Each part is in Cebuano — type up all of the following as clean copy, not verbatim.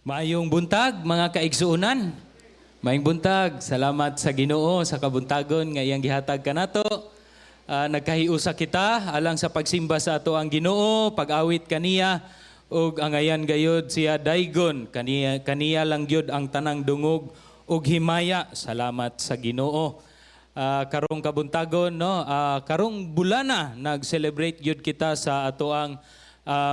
Maayong buntag, mga kaigsuonan. Maayong buntag. Salamat sa Ginoo sa kabuntagon nga iyang gihatag kanato. Nagkahiusa kita alang sa pagsimba sa ato ang Ginoo, pag-awit kaniya ug angayan gayud siya daygon kaniya, kaniya lang gyud ang tanang dungog ug himaya. Salamat sa Ginoo. Karong kabuntagon, no, karong bulana nag-celebrate gyud kita sa ato ang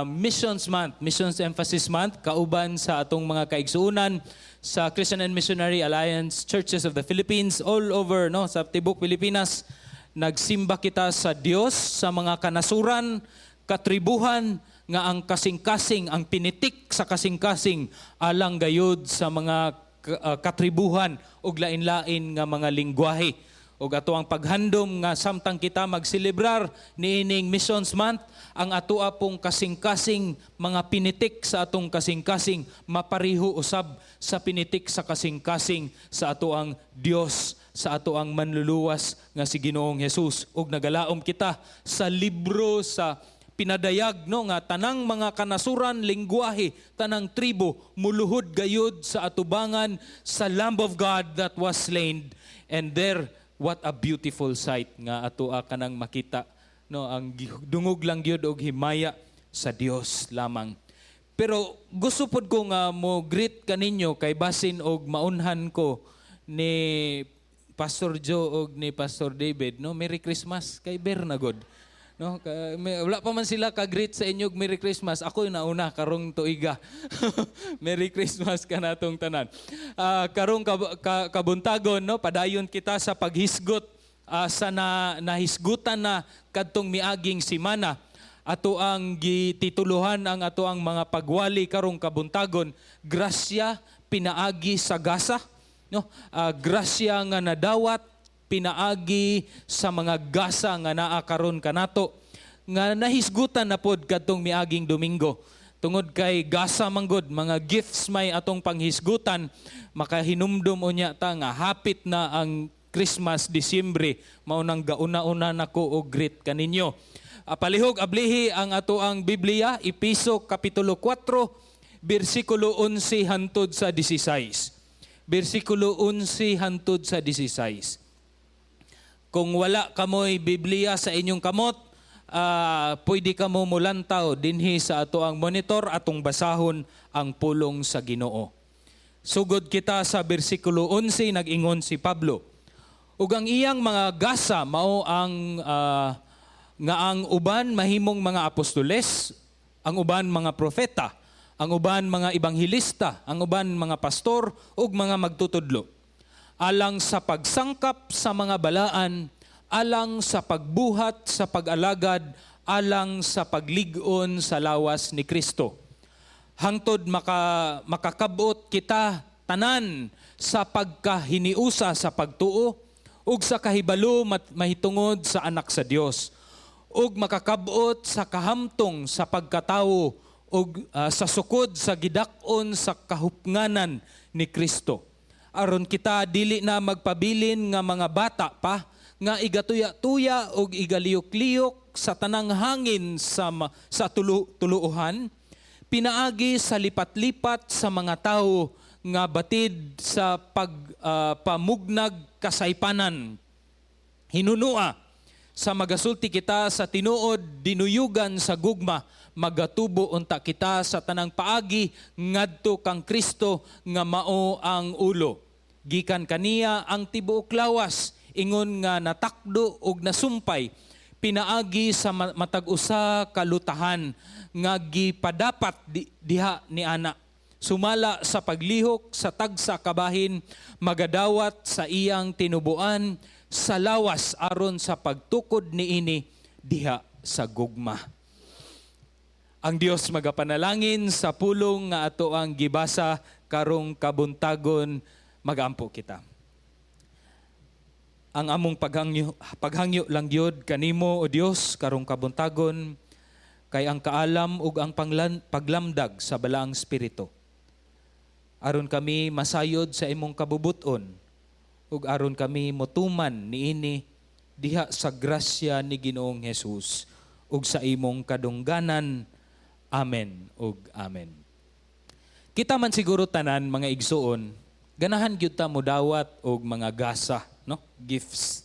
Missions Month, Missions Emphasis Month, kauban sa atong mga kaigsuonan sa Christian and Missionary Alliance Churches of the Philippines all over, no, sa tibok Pilipinas. Nagsimba kita sa Dios sa mga kanasuran, katribuhan nga ang kasing-kasing, ang pinitik sa kasing-kasing alang gayud sa mga katribuhan ug lain-lain nga mga lingwahe. Ug ato ang paghandom nga samtang kita magselebrar niining Missions Month, ang atoa pong kasing-kasing, mga pinitik sa atong kasing-kasing mapariho usab sa pinitik sa kasing-kasing sa ato ang Dios, sa ato ang manluluwas nga si Ginoong Jesus. Ug nagalaom kita sa libro sa Pinadayag, no, nga tanang mga kanasuran, lingwahe, tanang tribo muluhod gayud sa atubangan sa Lamb of God that was slain. And there, what a beautiful sight nga atoa kanang makita, no, ang dungog lang gyud og himaya sa Dios lamang. Pero gusto pod ko nga mo greet kaninyo kay basin og maunhan ko ni Pastor Joe og ni Pastor David, no. Merry Christmas kay Bernagod, no. Wala pa man sila ka-greet sa inyo og Merry Christmas. Ako yung nauna karong tuiga. Merry Christmas kanatong tanan. Karong kabuntagon, no, padayon kita sa paghisgot sa nahisgutan na kadtong miaging simana. Ato ang gitituluhan ang ato ang mga pagwali karong kabuntagon, "Grasya Pinaagi sa Gasa," no? Grasya nga nadawat pinaagi sa mga gasa nga naa karon kanato nga nahisgutan na pod kadtong miaging Domingo. Tungod kay gasa manggod, mga gifts may atong panghisgutan, makahinumdum unya ta nga hapit na ang Christmas, Disyembre. Mao nang gauna-una nako og greet kaninyo. Palihog ablihi ang ato ang Biblia, Epeso kapitulo 4, bersikulo 11 hantod sa 16. Bersikulo 11 hantod sa 16. Kung wala kamoy Biblia sa inyong kamot, pwede kamo mulantaw dinhi sa ato ang monitor, atong basahon ang pulong sa Ginoo. Sugod kita sa bersikulo 11. Nag-ingon si Pablo, "Ug ang iyang mga gasa mao ang nga ang uban mahimong mga apostoles, ang uban mga propeta, ang uban mga ebanghilista, ang uban mga pastor ug mga magtutudlo, alang sa pagsangkap sa mga balaan, alang sa pagbuhat sa pag-alagad, alang sa paglig-on sa lawas ni Kristo, hangtod makakabot kita tanan sa pagkahiniusa sa pagtuo ug sa kahibalo mahitungod sa Anak sa Dios, ug makakabot sa kahamtong sa pagkatawo ug sa sukod sa gidak-on sa kahupnganan ni Kristo, aron kita dili na magpabilin nga mga bata pa nga igatuya-tuya ug igaliyok-liyok sa tanang hangin sa tuluohan pinaagi sa lipat-lipat sa mga tawo nga batid sa pag pamugnag kasaypanan. Hinunua sa magasulti kita sa tinuod dinuyugan sa gugma, magatubo unta kita sa tanang paagi ngadto kang Kristo nga mao ang ulo. Gikan kaniya ang tibuok lawas, ingon nga natakdo ug nasumpay pinaagi sa matag usa ka lutahan nga gipadapat diha ni ana, sumala sa paglihok sa tagsa kabahin, magadawat sa iyang tinubuan sa lawas aron sa pagtukod niini diha sa gugma." Ang Dios magapanalangin sa pulong nga ato ang gibasa karong kabuntagon. Magampo kita. Ang among paghangyo lang gyud kanimo, O Dios, karong kabuntagon kay ang kaalam ug ang paglamdag sa Balaang Espiritu, aron kami masayod sa imong kabubuton ug aron kami motuman niini diha sa grasya ni Ginoong Jesus ug sa imong kadungganan. Amen ug amen. Kita man siguro tanan, mga igsuon, ganahan gyud ta modawat og mga gasa, no? Gifts.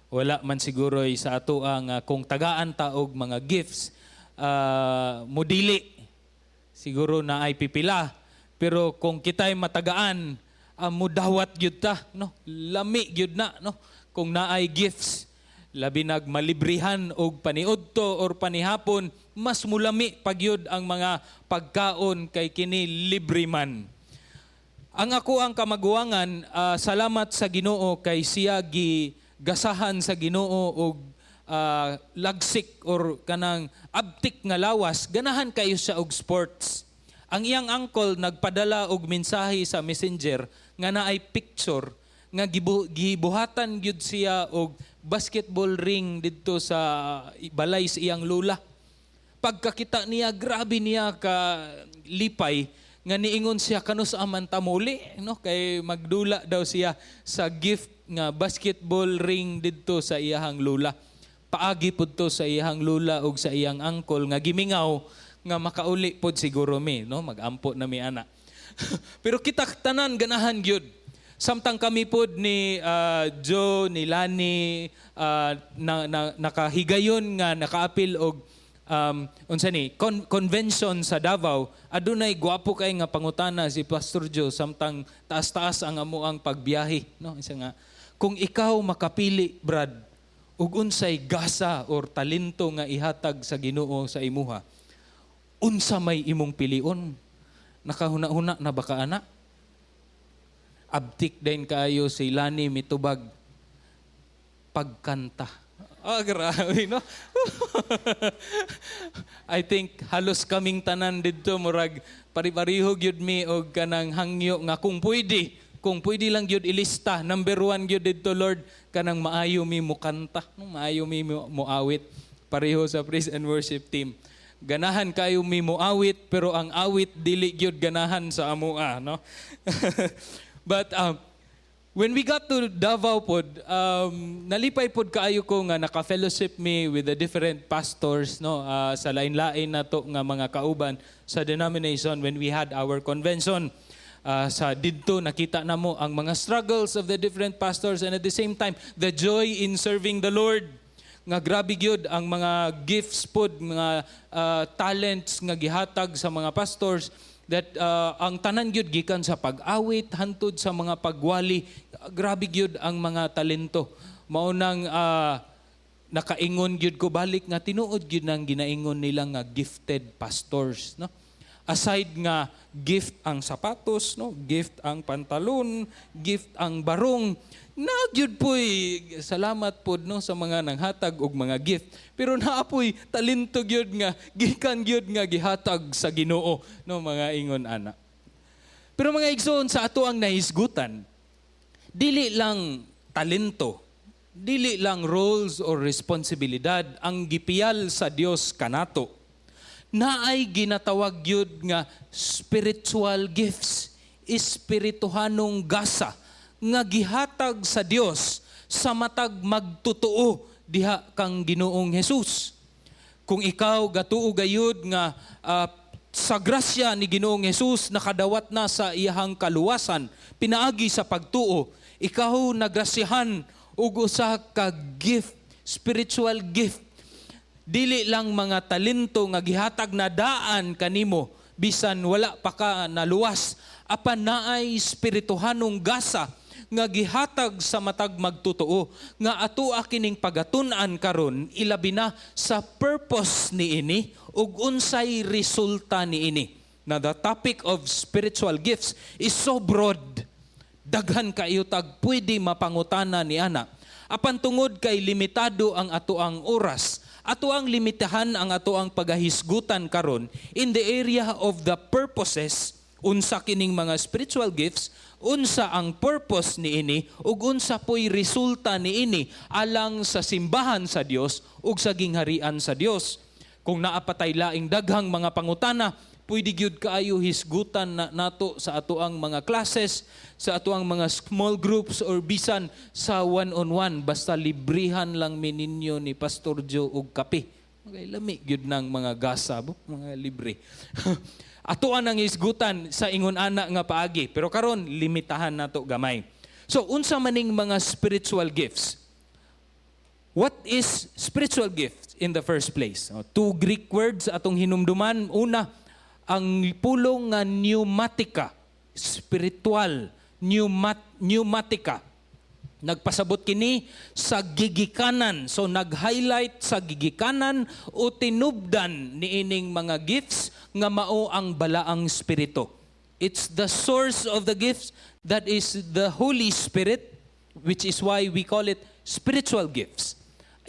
Wala man siguro sa ato nga kung tagaan ta og mga gifts, mudili siguro na ay pipila. Pero kung kita'y matagaan, mudawat gyud ta, no? Lami gyud na, no? Kung naay gifts, labi nag malibrihan og paniudto or panihapon, mas mulami pagyud ang mga pagkaon kay kini libre man. Ang ako ang kamaguwangan, salamat sa Ginoo kay siya gi gasahan sa Ginoo og lagsik or kanang abtik nga lawas, ganahan kayo siya og sports. Ang iyang uncle nagpadala og mensahe sa Messenger nga naay picture nga gibuhatan gyud siya og basketball ring didto sa balay sa iyang lula. Pagkakita niya, grabe niya ka lipay nga niingon siya, "Kanus-a man ta muli, no?" Kay magdula daw siya sa gift nga basketball ring didto sa iyahang lula. Paagi pud to sa iyahang lula ug sa iyang uncle nga gimingaw nga makauli pod siguro mi, no? Magampo na mi ana. Pero kita tanan ganahan gyud. Samtang kami pod ni Joe, ni Lani, na nakahigayon nga nakaapil og unsa ni convention sa Davao, adunay gwapo kay nga pangutana si Pastor Joe samtang taas-taas ang amuang pagbiyahe, no? Isa nga, "Kung ikaw makapili, Brad, ug unsay gasa or talento nga ihatag sa Ginoo sa imuha, unsa may imong pilion?" Nakahuna-huna na ba ka ana? Abtik din kaayo si Lani, mitubag, "Pagkanta." Ah, grabe, no? I think halos kaming tanan didto murag pari-pariho gyud mi og kanang hangyo nga kung pwede lang gyud ilista, number one gyud didto, "Lord, kanang maayo mi mukanta, no, maayo mi moawit." Pareho sa praise and worship team. Ganahan kayo mi moawit, pero ang awit dili gyud ganahan sa amoa, no? But when we got to Davao pod, nalipay pod kaayo ko nga naka-fellowship me with the different pastors, no, sa lain-lain nato nga mga kauban sa denomination when we had our convention. Sa didto nakita namo ang mga struggles of the different pastors and at the same time the joy in serving the Lord, nga grabe gyud ang mga gifts pod, mga talents nga gihatag sa mga pastors, that ang tanan gyud, gikan sa pag-awit hantod sa mga pagwali, grabe gyud ang mga talento. Mao nang nakaingon gyud ko balik nga tinuod gyud nang ginaingon nila nga gifted pastors, no? Aside nga gift ang sapatos, no, gift ang pantalon, gift ang barong, na gyud poy salamat pod, no, sa mga nanghatag og mga gift, pero naa poy talento gyud nga gikan gyud nga gihatag sa Ginoo, no, mga ingon ana. Pero mga igsoon, sa ato ang nahisgutan, dili lang talento, dili lang roles or responsibilidad ang gipiyal sa Dios kanato. Naay ginatawag gyud nga spiritual gifts, espirituhanong gasa nga gihatag sa Dios sa matag magtotoo diha kang Ginoong Hesus. Kung ikaw gatuo gayud nga sa grasya ni Ginoong Hesus nakadawat na sa iyahang kaluwasan pinaagi sa pagtuo, ikaw nagrasyahan og usa ka gift, spiritual gift. Dili lang mga talento nga gihatag na daan kanimo bisan wala pa ka naluwas, apan naay espirituhanong gasa nga gihatag sa matag magtotoo nga ato kining pagatun-an karon, ilabi na sa purpose niini ug unsay resulta niini. Na the topic of spiritual gifts is so broad, daghan kaayo tag pwede mapangutana ni ana. Apan tungod kay limitado ang atoang oras, ato ang limitahan ang atoang pagahisgutan karon in the area of the purposes, unsa kining mga spiritual gifts, unsa ang purpose niini ug unsa po'y resulta niini alang sa simbahan sa Dios ug sa gingharian sa Dios. Kung naa pa tay laing daghang mga pangutana, pwede gyud kaayo hisgutan na nato sa atoang mga classes, sa atoang mga small groups or bisan sa one-on-one, basta librihan lang mi ninyo ni Pastor Joe og kape. Okay, lami gyud ng mga gasa bo, mga libre. Atoa nang hisgutan sa ingon ana nga paagi. Pero karon limitahan nato gamay. So unsa maning mga spiritual gifts? What is spiritual gifts in the first place? Oh, two Greek words atong hinumduman. Una, ang pulong nga pneumatica, spiritual, pneumatica. Nagpasabot kini sa gigikanan. So nag-highlight sa gigikanan o tinubdan niining mga gifts nga mao ang Balaang Espiritu. It's the source of the gifts, that is the Holy Spirit, which is why we call it spiritual gifts.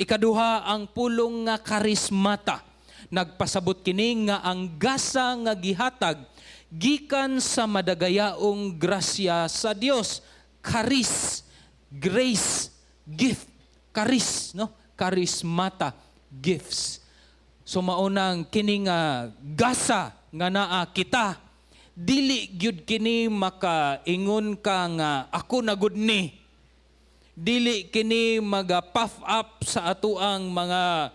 Ikaduha, ang pulong nga karismata. Nagpasabot kini nga ang gasa nga gihatag gikan sa madagayaong grasya sa Dios. Charis, grace, gift, charis, no? Charismata, gifts. So maunang kini nga gasa nga naa kita, dili gyud kini makaingon ka nga ako na gud ni. Dili kini maga puff up sa atuang mga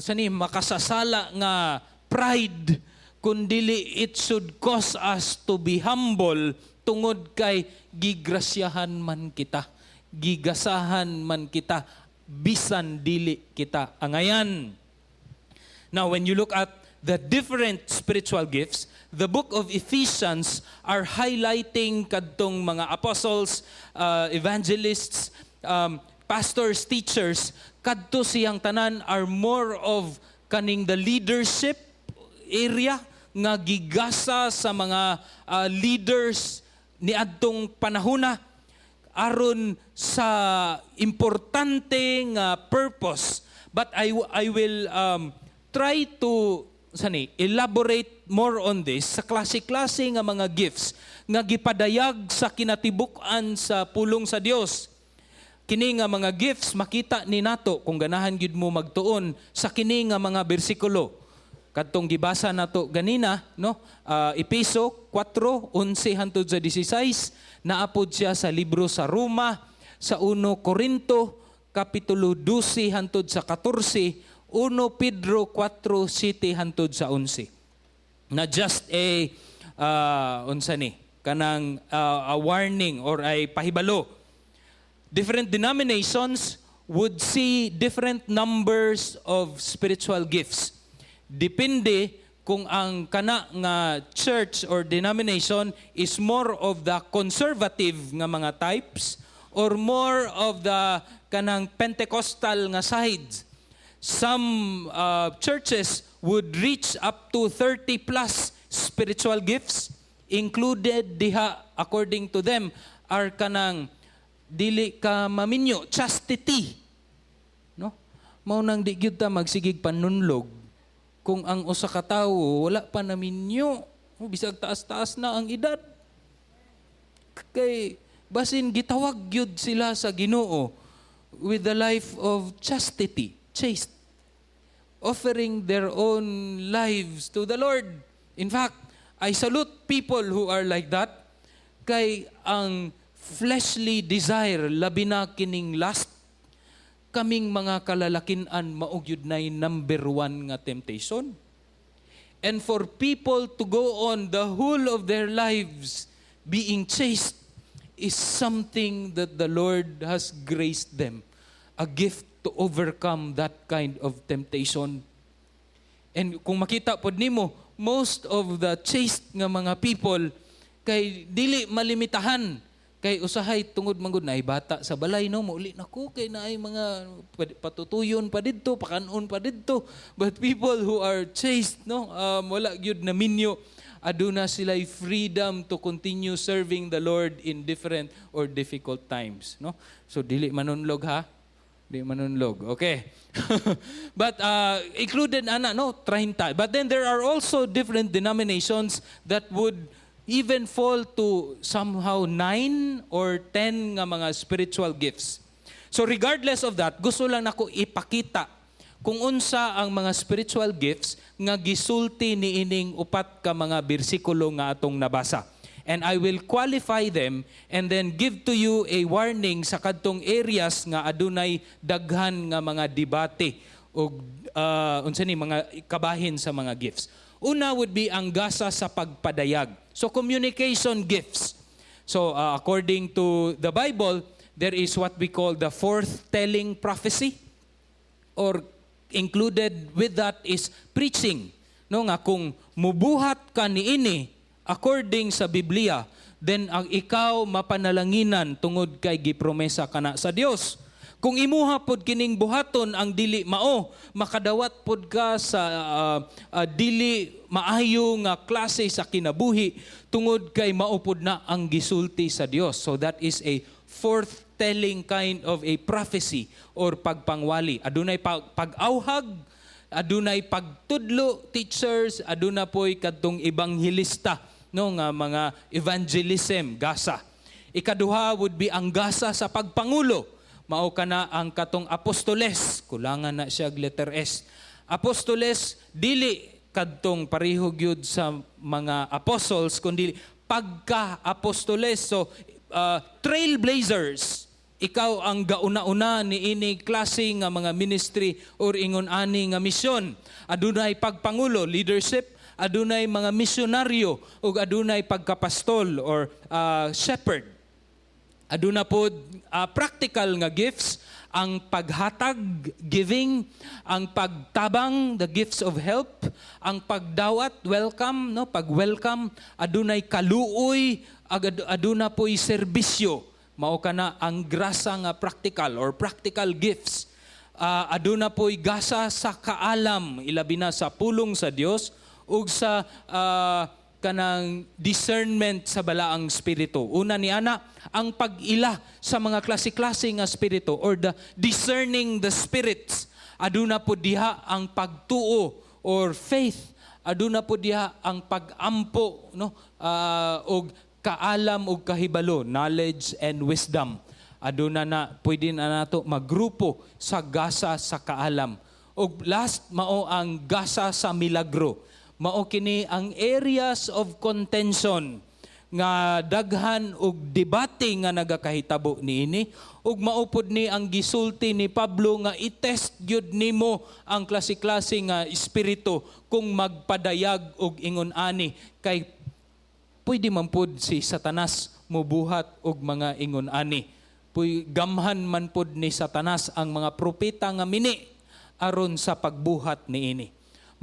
sani makasasala nga pride, kundili it should cause us to be humble tungod kay gigrasyahan man kita, gigasahan man kita bisan dili kita angayan. Now, when you look at the different spiritual gifts, the book of Ephesians are highlighting kadtong mga apostles, evangelists, pastors, teachers, kadto siyang tanan are more of kaning the leadership area nga gigasa sa mga leaders niadtong panahona aron sa importante nga purpose. But I will try to sani elaborate more on this sa klase-klase nga mga gifts nga gipadayag sa kinatibuk-an sa pulong sa Dios. Kini nga mga gifts makita ni nato kung ganahan gyud mo magtuon sa kini nga mga bersikulo. Kadtong gibasa nato ganina, no? Epeso 4:11 hangtod sa 16, naapod siya sa libro sa Roma, sa 1 Korinto kapitulo 12 hangtod sa 14, 1 Pedro 4:7 hangtod sa 11. Na just a unsa ni kanang a warning or ay pahibalo. Different denominations would see different numbers of spiritual gifts. Depende kung ang kana nga church or denomination is more of the conservative nga mga types or more of the kanang Pentecostal nga sides. Some churches would reach up to 30 plus spiritual gifts. Included diha, according to them, are kanang dili ka maminyo, chastity, no? Mao nang di gyud ta magsigig panunlog kung ang usa ka tawo wala pa naminyo. Oh, bisag taas-taas na ang edad, kay basin gitawag gyud sila sa Ginoo with the life of chastity, chaste, offering their own lives to the Lord. In fact, I salute people who are like that, kay ang fleshly desire, labi na kining lust, kaming mga kalalakinan, mao gyud nay number one nga temptation. And for people to go on the whole of their lives being chaste is something that the Lord has graced them. A gift to overcome that kind of temptation. And kung makita pod nimo, most of the chaste nga mga people kay dili malimitahan, kay usahay tungod man gud naay bata sa balay, no, mauli na ko kay naay mga patutuyon pa didto, pakanon pa didto. But people who are chaste, no, wala gyud na minyo, aduna sila freedom to continue serving the Lord in different or difficult times, no? So dili manunlog ha. Di manunlog. Okay. But included ana, no, 30. But then there are also different denominations that would even fall to somehow 9 or 10 nga mga spiritual gifts. So regardless of that, gusto lang nako ipakita kung unsa ang mga spiritual gifts nga gisulti niining upat ka mga bersikulo nga atong nabasa. And I will qualify them and then give to you a warning sa kadtong areas nga adunay daghan nga mga debate o unsa ni mga kabahin sa mga gifts. Una would be ang gasa sa pagpadayag. So communication gifts. So according to the Bible, there is what we call the forthtelling prophecy, or included with that is preaching. No, nga kung mubuhat ka niini according sa Biblia, then ang ikaw mapanalanginan tungod kay gipromesa kana sa Dios. Kung imuha pod kining buhaton ang dili mao, makadawat pod ka sa dili maayo nga klase sa kinabuhi tungod kay mao pod na ang gisulti sa Dios. So that is a forthtelling kind of a prophecy or pagpangwali. Adunay pag-awhag, adunay pagtudlo, teachers, aduna poy kadtong ebanghelista, no, nga mga evangelism gasa. Ikaduha would be ang gasa sa pagpangulo. Mao kana ang katong apostoles, kulangan na siya og letter S. Apostoles, dili kadtong pareho gyud sa mga apostles, kundi pagka-apostoles. So trailblazers, ikaw ang gauna-una ni ini klase nga mga ministry or ingon ani nga misyon. Adunay pagpangulo, leadership, adunay mga misyonaryo ug adunay pagkapastol or shepherd. Aduna pod practical nga gifts, ang paghatag, giving, ang pagtabang, the gifts of help, ang pagdawat, welcome, no, pag-welcome, adunay kaluoy, aduna poy serbisyo. Mao kana ang grasa nga practical or practical gifts. Aduna poy gasa sa kaalam, ilabi na sa pulong sa Dios ug sa kanang discernment sa balaang spirito. Una ni ana, ang pag-ila sa mga klase-klase nga spirito or the discerning the spirits. Aduna po diha ang pagtuo or faith. Aduna po diha ang pagampo, no, og kaalam og kahibalo, knowledge and wisdom. Aduna na, pwede na nato maggrupo sa gasa sa kaalam. Og last, mao ang gasa sa milagro. Mao kini ang areas of contention nga daghan og debate nga nagakahitabo niini, ug mao pod ni ang gisulti ni Pablo nga i-test gyud nimo ang klase-klase nga espiritu kung magpadayag og ingon ani, kay pwede man pod si Satanas mubuhat og mga ingon ani. Puy gamhan man pod ni Satanas ang mga propeta nga mini aron sa pagbuhat niini.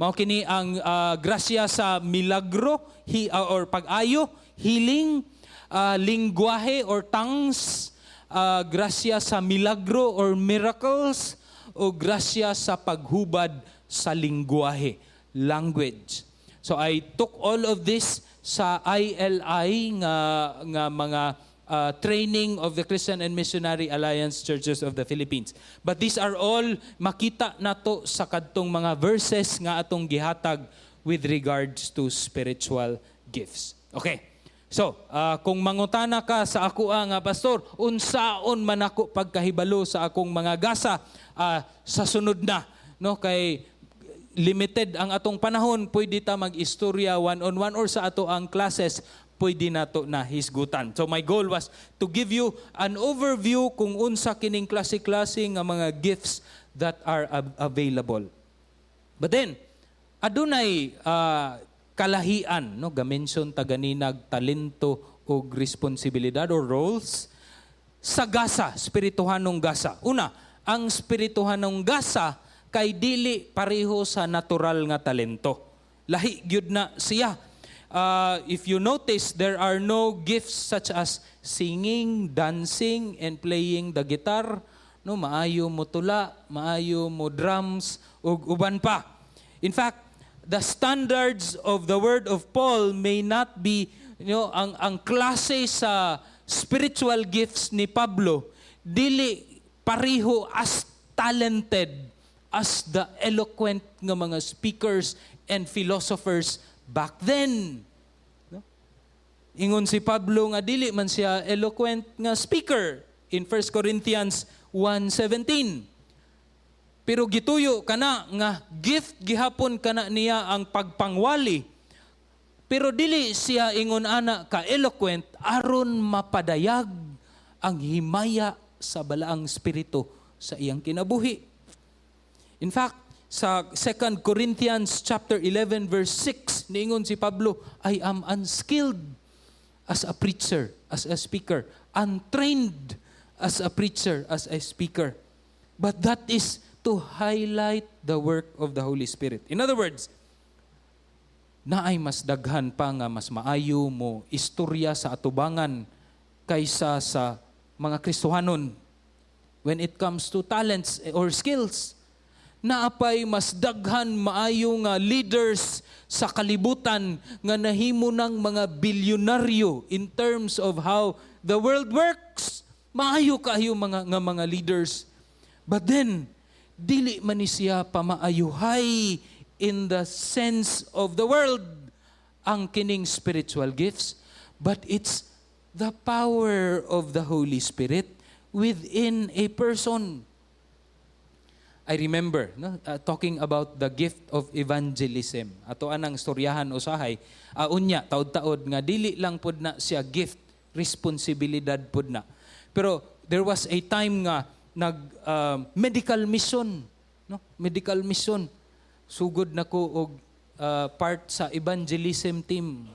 Mao kini ang grasya sa milagro or pag-ayo, healing, lingwahe or tongues, grasya sa milagro or miracles, o grasya sa paghubad sa lingwahe, language. So I took all of this sa ILI nga mga training of the Christian and Missionary Alliance Churches of the Philippines. But these are all makita nato sa kadtong mga verses nga atong gihatag with regards to spiritual gifts. Okay. So, kung mangutana ka sa ako nga pastor, unsaon man ako pagkahibalo sa akong mga gasa, sa sunod na, no, kay limited ang atong panahon, pwede ta mag-istorya one on one or sa ato ang classes pwede nato na hisgutan. So my goal was to give you an overview kung unsa kining klase-klase nga mga gifts that are available. But then, adunay kalahian, no, ga-mention ta ganinag talento og responsibilidad or roles sa gasa, spirituhanong gasa. Una, ang spirituhanong gasa kay dili pareho sa natural nga talento. Lahi gyud na siya. If you notice, there are no gifts such as singing, dancing, and playing the guitar. No, maayo mo tula, maayo mo drums, ug uban pa. In fact, the standards of the word of Paul may not be, ang klase sa spiritual gifts ni Pablo, dili pareho as talented as the eloquent nga mga speakers and philosophers back then. No? Ingon si Pablo nga dili man siya eloquent nga speaker in 1 Corinthians 1:17. Pero gituyo kana nga gift gihapon kana niya ang pagpangwali. Pero dili siya ingon ana ka eloquent aron mapadayag ang himaya sa balaang espiritu sa iyang kinabuhi. In fact, Sa 2 Corinthians chapter 11 verse 6, niingon si Pablo, "I am unskilled as a preacher, as a speaker, untrained as a preacher, as a speaker." But that is to highlight the work of the Holy Spirit. In other words, naay mas daghan pa nga mas maayo mo istorya sa atubangan kaysa sa mga Kristohanon when it comes to talents or skills. Naapay mas daghan maayo nga leaders sa kalibutan nga nahimo ng mga bilyonaryo in terms of how the world works. Maayo kaayo mga nga mga leaders. But then, dili man ni siya pamaayuhay in the sense of the world ang kining spiritual gifts, but it's the power of the Holy Spirit within a person. I remember, no, talking about the gift of evangelism. Ato anang istoryahan usahay, unya taod-taod nga dili lang pud na siya gift, responsibilidad pud na. Pero there was a time nga nag medical mission, no? Medical mission. Sugod na ko og part sa evangelism team.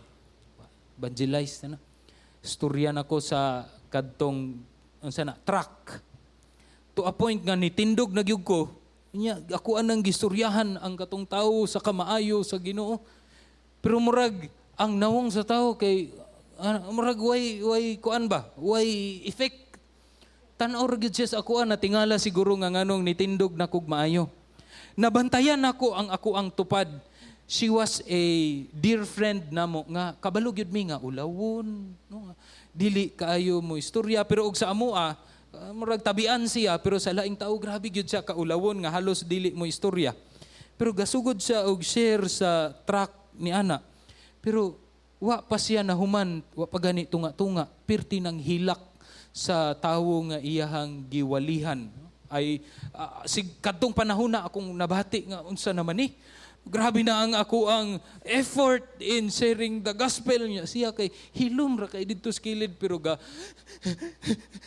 Evangelize na na. Istorya nako sa kadtong unsa na truck to a point nga nitindog na gyud ko niya. Ako anang gistoryahan ang katong tawo sa kamaayo sa Ginoo, pero murag ang nawong sa tawo kay murag way kuan ba, way effect. Tan-aw ra gyud siya sa ako. Natingala siguro nga nganong nitindog na kog maayo. Nabantayan nako ang ako ang tupad. She was a dear friend namo nga kabalo gyud mi nga ulawon, no, nga dili kaayo mo istorya, pero og sa amoa murag tabian siya, pero sa laing tao grabe gyud siya kaulawon nga halos dili mo istorya. Pero gasugod siya og share sa truck ni ana. Pero wa pa siya nahuman, wa pa gani tunga-tunga, pirti ng hilak sa tawo nga iyahang giwalihan. Ay sig kadtong panahon na akong nabati nga unsa naman ni. Grabe na ang ako ang effort in sharing the gospel niya. Siya kay hilom ra kay didto sa kilid, pero ga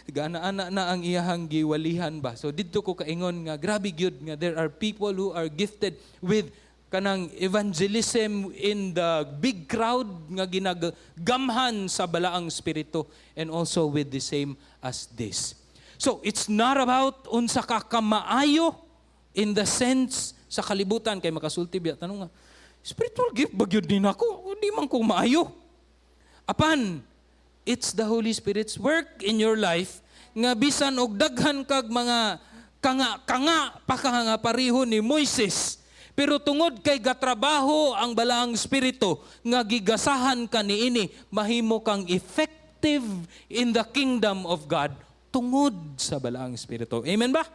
gana-ana na ang iyahang giwalihan ba. So didto ko kaingon nga grabe gyud nga there are people who are gifted with kanang evangelism in the big crowd nga ginagamhan sa Balaang Espiritu and also with the same as this. So it's not about unsa ka kamaayo in the sense sa kalibutan, kay makasulti biya tanong nga, "Spiritual gift ba gyud ni nako? Di man ko maayo." Apan it's the Holy Spirit's work in your life nga bisan og daghan kag mga kanga kanga pa ka nga pareho ni Moises, pero tungod kay gatrabaho ang Balaang Espiritu nga gigasahan ka niini, mahimo kang effective in the kingdom of God tungod sa Balaang Espiritu. Amen ba?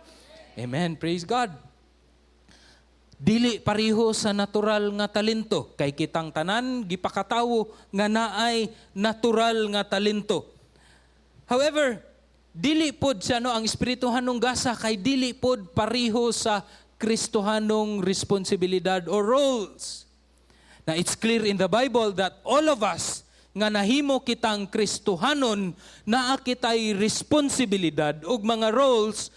Amen. Praise God. Dili pareho sa natural nga talento, kay kitang tanan gipakatawo nga naay natural nga talento. However, dili pod siya, no, ang espirituhanong gasa kay dili pod pareho sa Kristohanong responsibilidad or roles. Na it's clear in the Bible that all of us nga nahimo kitang Kristohanon, naa kitay responsibilidad ug mga roles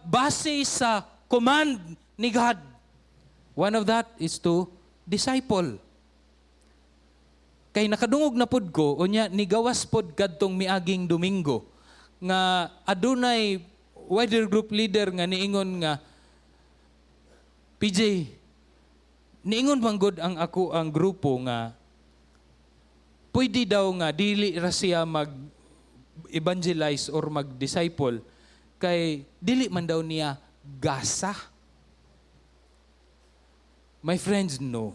base sa command ni God. One of that is to disciple. Kay nakadungog na pud ko, unya nigawas pod kadtong miaging Domingo nga adunay wider group leader nga niingon nga, "PJ, niingon man gud ang ako ang grupo nga pwede daw nga dili ra siya mag evangelize or mag-disciple kay dili man daw niya gasa." My friends, no.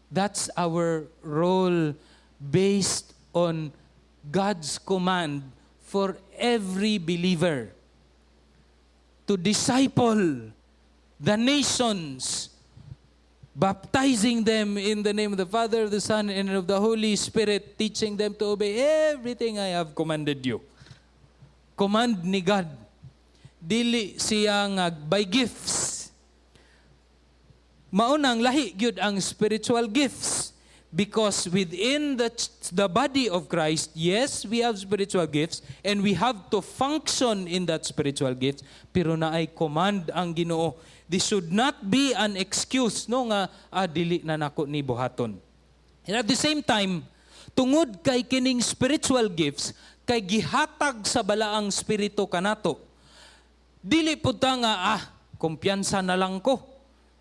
That's our role based on God's command for every believer to disciple the nations, baptizing them in the name of the Father, the Son, and of the Holy Spirit, teaching them to obey everything I have commanded you. Command ni God. Dili siya nga by gifts. Maunang lahi gyud ang spiritual gifts. Because within the body of Christ, yes, we have spiritual gifts and we have to function in that spiritual gifts, pero naay command ang Ginoo. This should not be an excuse, no, nga dili na nako ni buhaton. And at the same time, tungod kay kining spiritual gifts kay gihatag sa Balaang Espiritu kanato, dili pud ta nga kumpiyansa na lang ko.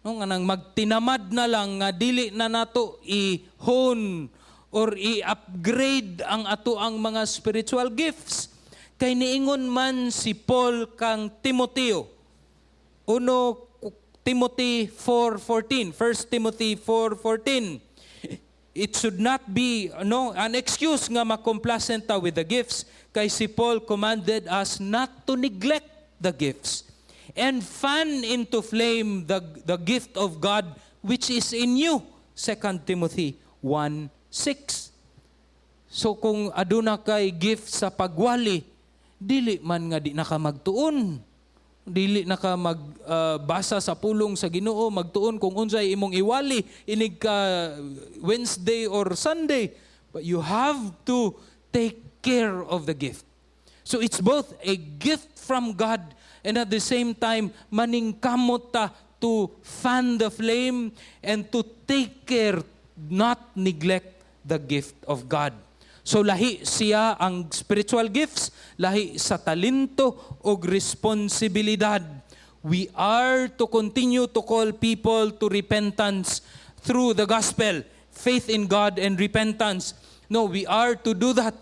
No, nga nang magtinamad na lang nga dili na nato i-hone or i-upgrade ang ato ang mga spiritual gifts. Kay niingon man si Paul kang Timoteo. 1 Timothy 4:14, 1 Timothy 4:14. It should not be, no, an excuse nga ma-complacent ta with the gifts, kay si Paul commanded us not to neglect the gifts and fan into flame the gift of God which is in you. 2 Timothy 1:6. So kung aduna kay gift sa pagwali, dili man nga di na ka magtuon. Dili na ka magbasa sa pulong sa Ginoo, magtuon kung unsay imong iwali inig ka Wednesday or Sunday. But you have to take care of the gift. So it's both a gift from God and at the same time maningkamot ta to fan the flame and to take care, not neglect the gift of God. So lahi siya ang spiritual gifts, lahi sa talento o responsibilidad. We are to continue to call people to repentance through the gospel, faith in God and repentance. No, we are to do that,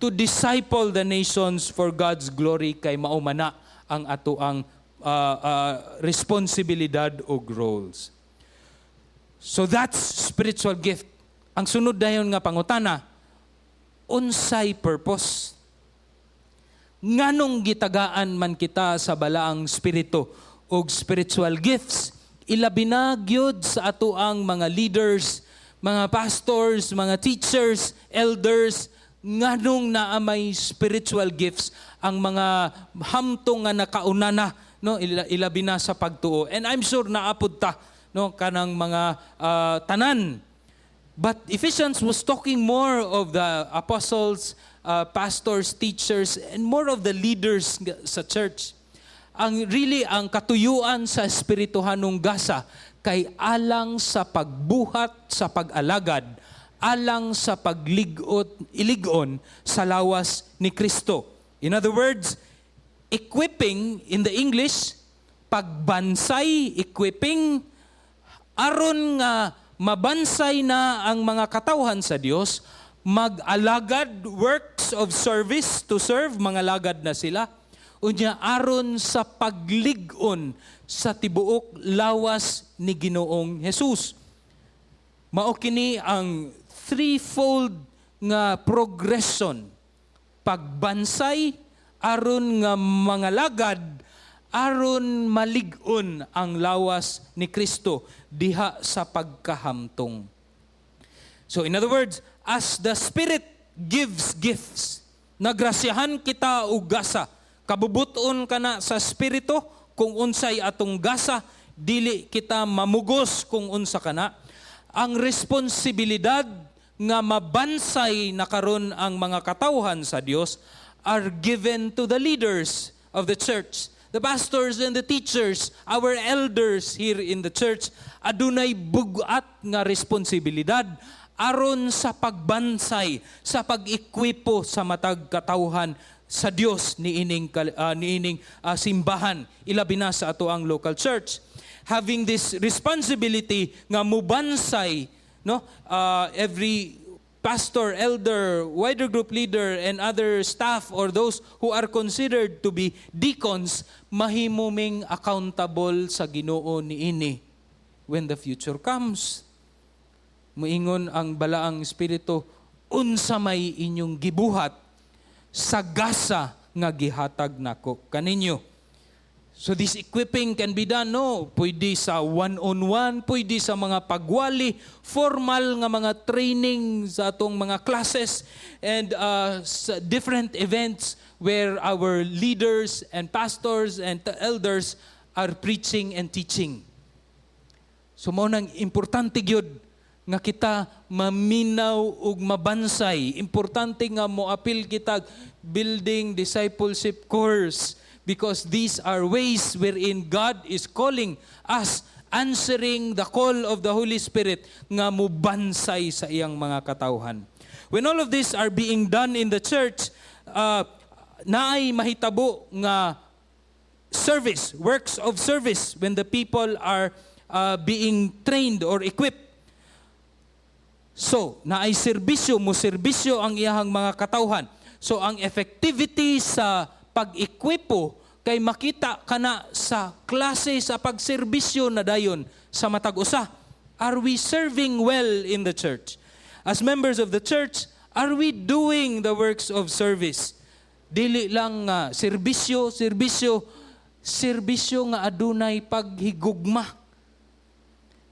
to disciple the nations for God's glory, kay mao man na ang ato ang responsibilidad o roles. So that's spiritual gift. Ang sunod dayon nga pangutana, unsay purpose? Nganong gitagaan man kita sa Balaang Espiritu og spiritual gifts? Ilabi na gyud sa ato ang mga leaders, mga pastors, mga teachers, elders, nganong naa may spiritual gifts ang mga hamtong nga nakauna na, no, ilabi na sa pagtuo? And I'm sure naa pud ta, no, kanang mga tanan. But Ephesians was talking more of the apostles, pastors, teachers, and more of the leaders sa church. Ang really ang katuyuan sa espirituhanong gasa kay alang sa pagbuhat sa pag-alagad, alang sa pagligot ilig-on sa lawas ni Kristo. In other words, equipping in the English, pagbansay, equipping, aron nga mabansay na ang mga katawhan sa Dios, mag-alagad, works of service, to serve, mga lagad na sila. Unya aron sa paglig-on sa tibuok lawas ni Ginoong Jesus. Mao kini ang threefold nga progression. Pagbansay aron nga mga lagad, aron malig-on ang lawas ni Kristo diha sa pagkahamtong. So in other words, as the Spirit gives gifts, nagrasyahan kita og gasa. Kabubuton kana sa Espiritu kung unsay atong gasa, dili kita mamugos kung unsa kana. Ang responsibilidad nga mabansay na karon ang mga katawhan sa Dios are given to the leaders of the church, the pastors and the teachers, our elders here in the church. Adunay bugat nga responsibilidad aron sa pagbansay, sa pag-ekwipo sa matag katawhan sa Dios niining simbahan, ilabi na sa ato ang local church. Having this responsibility nga mubansay, no, every pastor, elder, wider group leader, and other staff or those who are considered to be deacons, mahimo ming accountable sa Ginoo niini when the future comes. Muingon ang Balaang Espiritu, "Unsa may inyong gibuhat sa gasa nga gihatag nako kaninyo?" So this equipping can be done, no? Pwede sa one-on-one, pwede sa mga pagwali, formal nga mga training sa atong mga classes, and sa different events where our leaders and pastors and elders are preaching and teaching. So mao nang importante gyud Nga kita maminaw ug mabansay. Importante nga moapil kita building discipleship course because these are ways wherein God is calling us, answering the call of the Holy Spirit nga mubansay sa iyang mga katawhan. When all of these are being done in the church, naay mahitabo nga service, works of service when the people are being trained or equipped. So, naay serbisyo, mo serbisyo ang iyahang mga katawhan. So, ang effectivity sa pag-ekwipo kay makita kana sa klase sa pagserbisyo na dayon sa matag usa. Are we serving well in the church? As members of the church, are we doing the works of service? Dili lang nga serbisyo, serbisyo, serbisyo nga adunay paghigugma.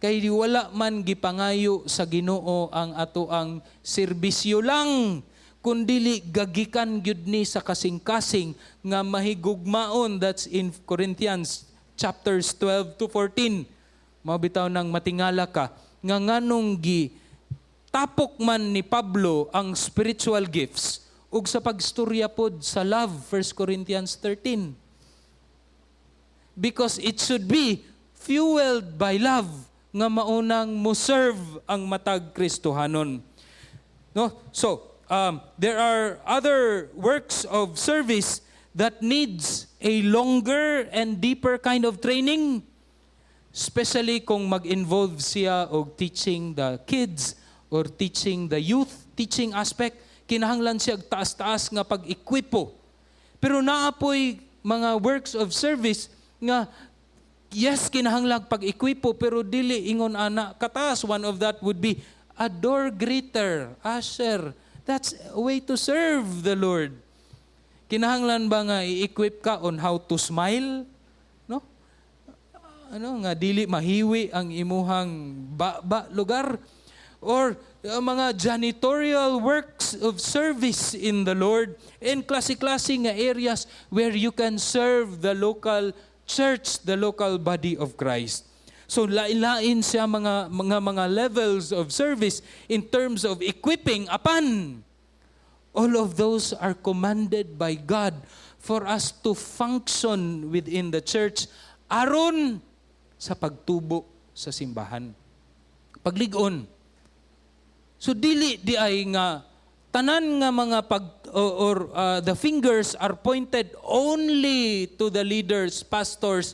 Kay wala man gipangayo sa Ginoo ang ato ang serbisyo lang, kundili gagikan gyud ni sa kasing-kasing nga mahigugmaon. That's in Corinthians chapters 12 to 14. Mao bitaw nang matingala ka nga nganong gi tapok man ni Pablo ang spiritual gifts ug sa pagstorya pod sa love, 1 Corinthians 13, because it should be fueled by love nga maunang mo serve ang matag Kristohanon. No? So, there are other works of service that needs a longer and deeper kind of training, especially kung mag-involve siya og teaching the kids or teaching the youth, teaching aspect, kinahanglan siya og taas-taas nga pag-ekwipo. Pero naa poy mga works of service nga yes, kinahanglan pag-ekwipo pero dili ingon ana kataas. One of that would be a door greeter, usher. That's a way to serve the Lord. Kinahanglan ba nga i-equip ka on how to smile? No? Ano nga dili mahiwi ang imuhang ba lugar or mga janitorial works of service in the Lord in klase-klase nga areas where you can serve the local church, the local body of Christ. So lain-lain siya mga levels of service in terms of equipping apan all of those are commanded by God for us to function within the church aron sa pagtubo sa simbahan. Paglig-on. So dili di ay nga tanan nga mga pag or the fingers are pointed only to the leaders, pastors,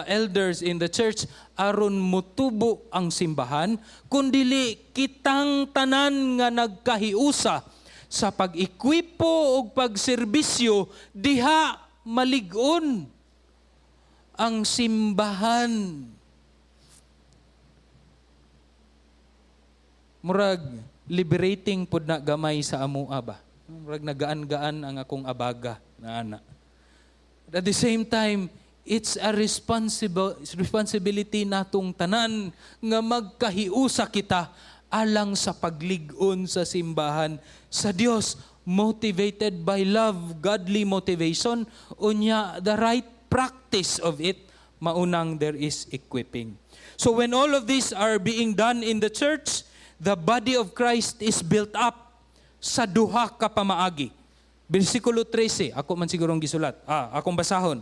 elders in the church aron mutubo ang simbahan, kundili kitang tanan nga nagkahiusa sa pag-ekwipo ug pagserbisyo diha malig-on ang simbahan. Murag liberating pud na gamay sa amoa ba. Murag nagaan-gaan ang akong abaga na ana. At the same time, it's a responsible responsibility natong tanan nga magkahiusa kita alang sa paglig-on sa simbahan sa Dios, motivated by love, godly motivation, unya the right practice of it, maunang there is equipping. So when all of these are being done in the church, the body of Christ is built up sa duha ka pamaagi. Bersikulo 13, ako man sigurong gisulat. Ah, akong basahon.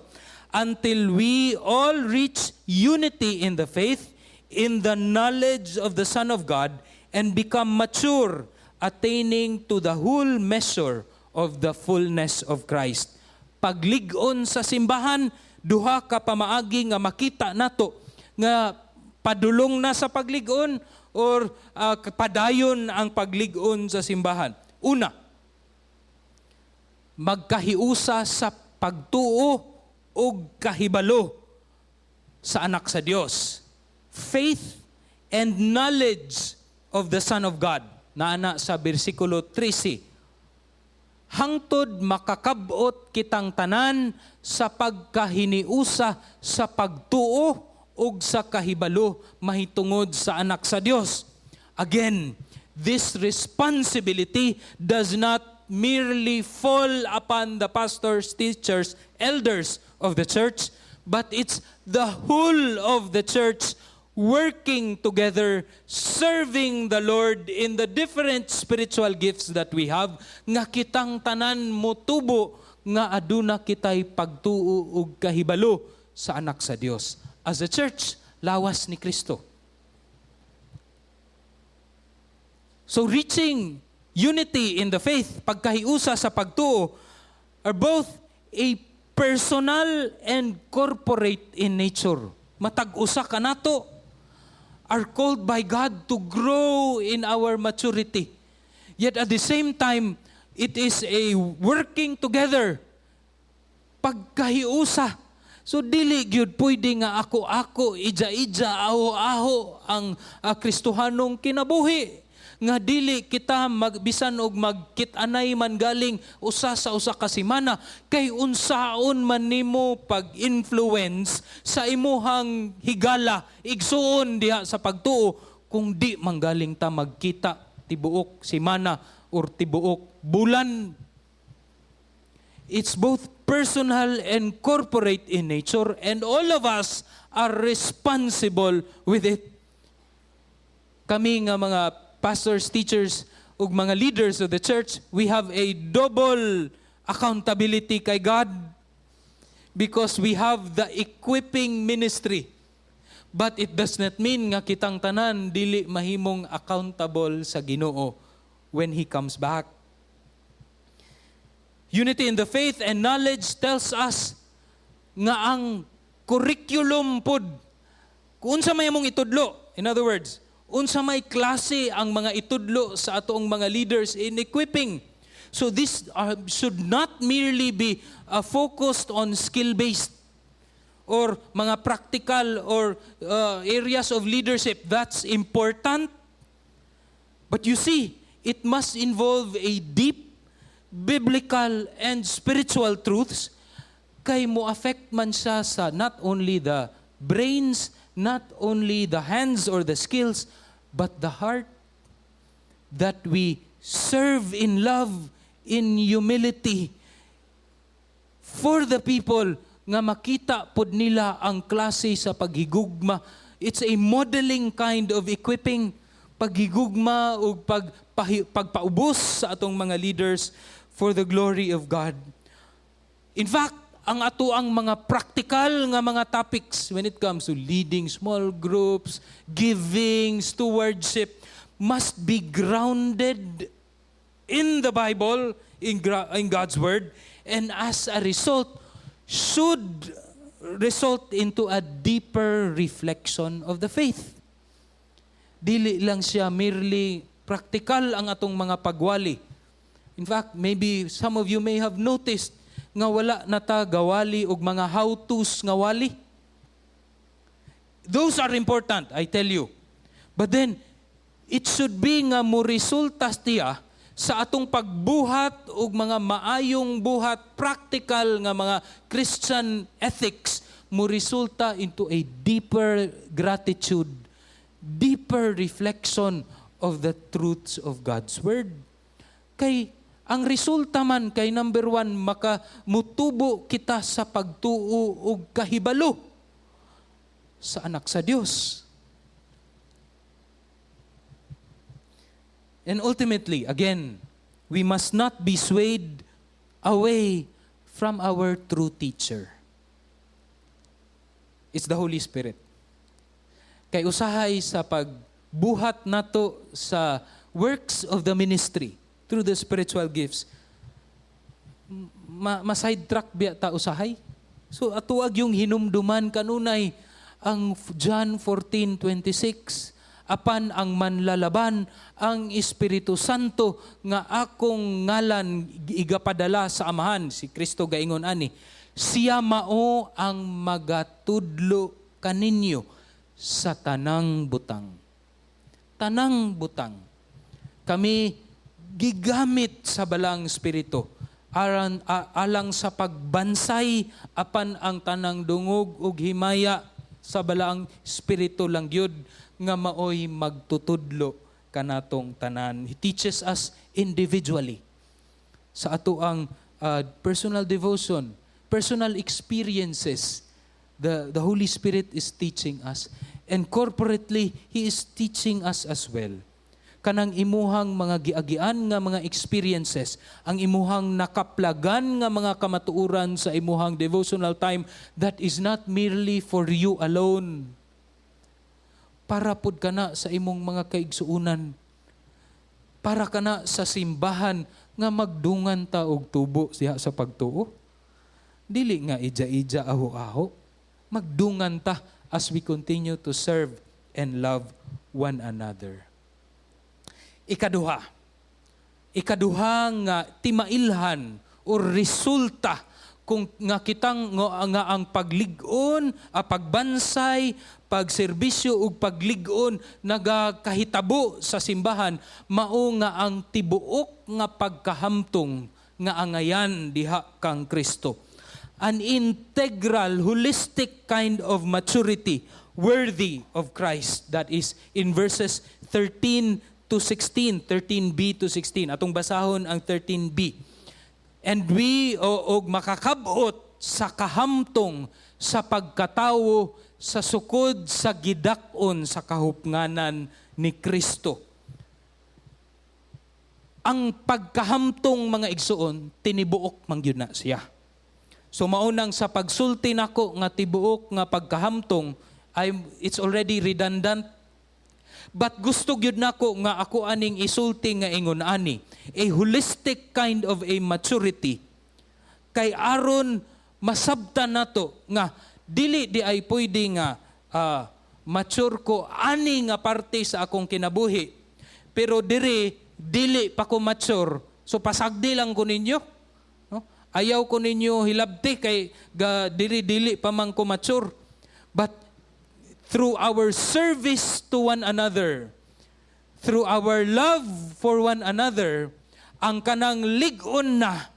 "Until we all reach unity in the faith, in the knowledge of the Son of God, and become mature, attaining to the whole measure of the fullness of Christ." Paglig-on sa simbahan, duha ka pamaagi nga makita nato nga padulong na sa paglig-on or padayon ang paglig-on sa simbahan. Una, magkahiusa sa pagtuo ug kahibalo sa anak sa Dios. Faith and knowledge of the Son of God. Naana sa bersikulo 13. "Hangtod makakabot kitang tanan sa pagkahiniusa sa pagtuo ug sa kahibalo mahitungod sa anak sa Dios." Again, this responsibility does not merely fall upon the pastors, teachers, elders of the church, but it's the whole of the church working together, serving the Lord in the different spiritual gifts that we have, nga kitang tanan motubo nga aduna kitay pagtuo ug kahibalo sa Anak sa Dios. As a church, lawas ni Kristo. So reaching unity in the faith, pagkahiusa sa pagtuo, are both a personal and corporate in nature. Matag usa kanato are called by God to grow in our maturity. Yet at the same time, it is a working together. Pagkahiusa. So dili gyud pwede nga ako-ako, ija-ija, aho-aho ang Kristohanong kinabuhi. Nga dili kita magbisan og magkit-anay man galing usa sa usa ka semana, kay unsaon man nimo pag-influence sa imuhang higala, igsuon diha sa pagtuo, kung di manggaling ta magkita tibuok semana or tibuok bulan? It's both personal and corporate in nature, and all of us are responsible with it. Kami nga mga pastors, teachers, ug mga leaders of the church, we have a double accountability kay God because we have the equipping ministry. But it does not mean nga kitang tanan dili mahimong accountable sa Ginoo when He comes back. Unity in the faith and knowledge tells us nga ang curriculum pud, kung unsa may among itudlo, in other words, unsa may klase ang mga itudlo sa atoong mga leaders in equipping. So this should not merely be focused on skill-based or mga practical or areas of leadership. That's important. But you see, it must involve a deep biblical and spiritual truths kay mo affect man siya sa not only the brains, not only the hands or the skills, but the heart, that we serve in love, in humility for the people, nga makita pod nila ang klase sa paghigugma. It's a modeling kind of equipping, paghigugma ug pagpaubos sa atong mga leaders for the glory of God. In fact, ang ato ang mga practical nga mga topics when it comes to leading small groups, giving, stewardship, must be grounded in the Bible, in God's Word, and as a result, should result into a deeper reflection of the faith. Dili lang siya merely practical ang atong mga pagwali. In fact, maybe some of you may have noticed nga wala na ta gawali og mga how-tos nga wali. Those are important, I tell you. But then, it should be nga mo resulta tiya sa atong pagbuhat og mga maayong buhat, practical nga mga Christian ethics, mo resulta into a deeper gratitude, deeper reflection of the truths of God's Word. Kay ang resulta man kay, number one, maka mutubo kita sa pagtuo og kahibalo sa Anak sa Dios. And ultimately, again, we must not be swayed away from our true teacher. It's the Holy Spirit. Kay usahay sa pagbuhat nato sa works of the ministry through the spiritual gifts, ma-sidetrack biya ta usahay. So atoa gyung hinumduman kanunay ang John 14:26, "Apan ang Manlalaban, ang Espiritu Santo, nga akong ngalan igapadala sa Amahan," si Kristo gaingon ani, "siya mao ang magatudlo kaninyo sa tanang butang." Tanang butang. Kami gigamit sa Balaang Espiritu aran alang sa pagbansay, apan ang tanang dungog ug himaya sa Balaang Espiritu lang gyud nga maoy magtutudlo kanatong tanan. He teaches us individually sa ato ang personal devotion, personal experiences. The Holy Spirit is teaching us. And corporately, He is teaching us as well. Kanang imuhang mga giagian nga mga experiences, ang imuhang nakaplagan nga mga kamatuoran sa imuhang devotional time, that is not merely for you alone. Para pud kana sa imong mga kaigsuunan. Para kana sa simbahan nga magdungan ta og tubo siya sa pagtuo. Dili nga ija-ija, aho-aho. Magdungan ta as we continue to serve and love one another. Ikaduha. Ikaduha nga timailhan o resulta kung nga kitang nga ang paglig-on, ang pagbansay, pagserbisyo ug paglig-on nagakahitabo sa simbahan, mao nga ang tibuok nga pagkahamtong nga angayan diha kang Kristo. An integral, holistic kind of maturity worthy of Christ. That is in verses 13 to 16, 13b to 16. Atong basahon ang 13b. And we o, og makakabot sa kahamtong sa pagkatawo sa sukod sa gidak-on sa kahupnganan ni Kristo. Ang pagkahamtong, mga igsuon, tinibuok man gyud na siya. So maunang sa pagsulti nako nga tibuok nga pagkahamtong ay it's already redundant. But gusto gyud nako nga ako aning isulti nga ingon ani, a holistic kind of a maturity, kay aron masabtan nato nga dili di ay pwede nga mature ko ani nga parte sa akong kinabuhi pero diri dili pa ko mature, so pasagdi lang ko ninyo, no? Ayaw ko ninyo hilabti kay ga diri dili pa man ko mature. But through our service to one another, through our love for one another, ang kanang lig-on na,